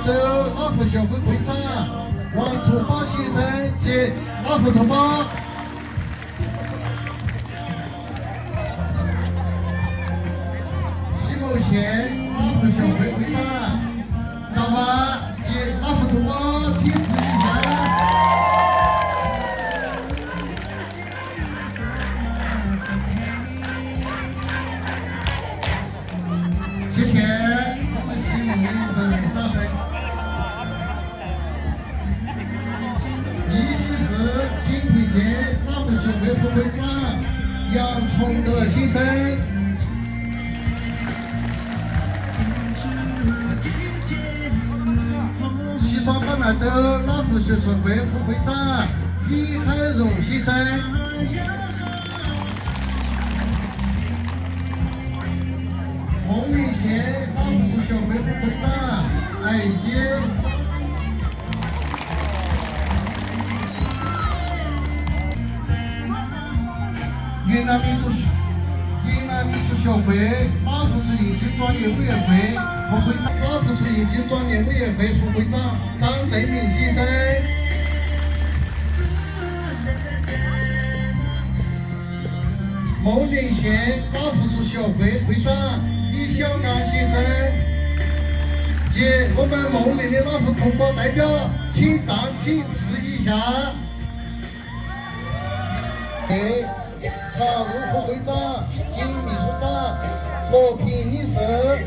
Laˇ hpu shawˍ hk'oˆ hk'oˆ caˇ, Wang Cawˬ Paˇ 先生 ce, Laˇ hpu htoꞈ ma. Shiˉ moˍ shehˍ, Laˇ hpu shawˍ hk'oˆ hk'oˆ caˇ, Kaˍ maꞈ ce, Laˇ hpu htoꞈ ma, chi suhˍ shaˍ. Chi shehˍ, Shiˉ moˍ ve bvuhˬ ve caˇ sheˍ. Yiˍ shiˍ suhˍ chi hpeꞈ sheˍ, Laˇ hpu shawˍ ve hpu hk'oˆ caˇ, Yaꞈ chawˬ dawˬ shiˍ sheˍ. Shiˍ sha paˇ naˍ ceuˬ Laˇ hpu shawˍ shawˍ ve hpu hk'oˆ caˇ, Liˇ Hk'aiˉ Zunˍ shiˍ sheˍ. Moˍ miˬ shehˍ Laˇ hpu shawˍ shawˍ ve hpu hk'oˆ caˇ, Aiˍ Yeˇ. Vietnamese, Vietnamese 小学 Laˇ hpu shu yehˬ jiˇ 专业委员会 hpu hk'oˆ caˇ, Laˇ hpu shu yehˬ jiˇ 专业委员会 hpu hk'oˆ caˇ, Cangˉ Caiˉ Miˬ shiˍ sheˍ. Moˍ liꞈ shehˍ Laˇ hpu shu 小学 hpu hk'oˆ caˇ, Liˇ Shiaˇ Ngaˇ shiˍ sheˍ. Ceˬ k'oˆ maˇ moˍ liꞈ leh Laˇ hpu htoꞈ ma taiˍ piˇ, chiˇ caˉ chiˇ suhˍ yiˍ shaˍ. Eˬ, chaꞈ g'uˇ hpu hk'oˆ caˇ, Cing Miˬ shu caˇ, Hk'awꞈ hpiˍ nyiˇ suhˍ.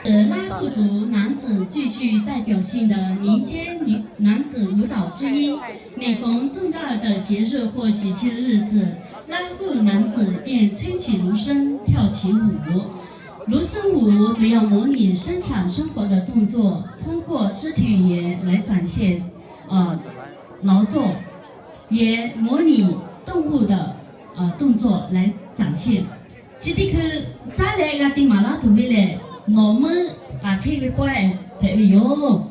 拉祜族男子最具代表性的民间女，男子舞蹈之一。每逢重大的节日或喜庆日子，拉祜男子便吹起芦笙，跳起舞。芦笙舞主要模拟生产生活的动作，通过肢体语言来展现，呃，劳作，也模拟动物的，呃，动作来展现。 Chi teˇ hkui caˉ leh g'a te maˍ laˇ tuˬ ve lehˬ, nawˬ meuˇ k'aˬ hk'e ve pawehˇ hpehꞈ ve yoˬ.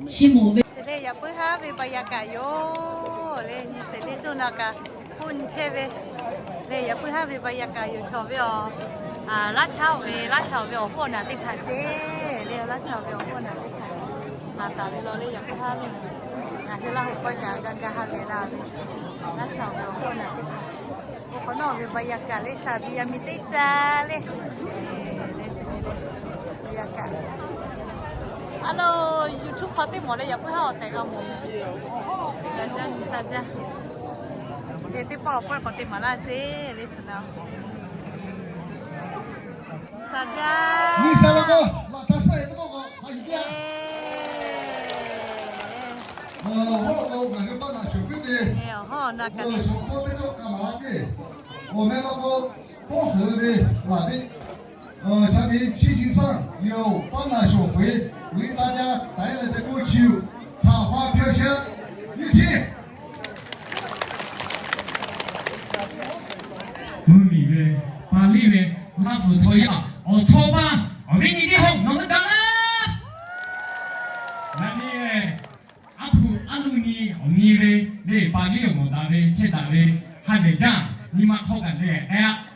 Chi moˍ ve, leh yaꞈ puiˉ haˉ ve บรรยากาศ yoˬ. Leh nyi sheˍ leh coˇ na kaꞈ hpu nyi chehˇ ve, leh yaꞈ puiˉ haˉ ve บรรยากาศ yoˬ. Chaw ve awˬ, laˇ chaˇ oˬ ve, laˇ chaˇ oˬ ve awˬ hoˉ awˬ naˬ teˇ hpaˍ ceˇ. Leh laˇ chaˇ oˬ ve awˬ hoˉ awˬ naˬ teˇ hpaˍ, a taˍ ve law leh yaꞈ puiˉ haˉ ve, ngaˬ hui Laˇ huˍ pawehˇ kaꞈ g'a ga ha leh la ve, laˇ chaˇ oˬ ve awˬ hoˉ awˬ naˬ teˇ hpaˍ. Oˇ hk'awꞈ nawˉ ve บรรยากาศ leh shaˍ ve yaˇ miˇ teˇ caˇ leh, บรรยากาศ. A lo, YouTube hk'aw teˇ mawˬ leh yaꞈ puiˉ haˉ awˬ tehˬ g'a mawˬ. Gaˬ jaˇ nyi sha jaˇ. Leh teˇ pawˆ awˬ pawehˇ k'awꞈ te maˍ laˇ ceˇ leh chaw na. Sha jaˇ. Nyi sha la k'o, laꞈ htaˇ sha e teˇ pawˆ k'awꞈ maˍ yuˬ piˇ a. Awˬ hoˉ k'o ngaˬ hui paˇ naˬ shawˍ piˇ te. Awˬ hoˉ na kaꞈ shawˍ hkawˇ teˇ cawˇ k'a maˍ laˇ ceˇ. Awˬ meh la k'o, pawˇ heuˬ ve laˬ ve, 下面七星上有 paˇ naˬ shawˍ hk'oˆ ve, uiˍ taˇ jaˇ taˍ ehˉ leh teˇ k'oˆ chi yoˬ. Caꞈ hpa piˇ a shehˆ, nyiˇ hkiˇ. Mvuhˇ miˬ ve, pa liˇ ve, Laˇ hpu chaw yaˇ awˬ chawˇ paˇ awˬ viˉ nyi tiˉ hoˆ nawˬ hui daꞈ laˇ. Yaꞈ nyi, aˉ hpu aˉ nuˇ nyi awˬ nyi ve, leh pa liˇ awˬ mawˬ daꞈ ve chehˇ daꞈ ve, ha lehˬ jaˇ, nyi ma hk'aw kaꞈ lehˬ k'ai a.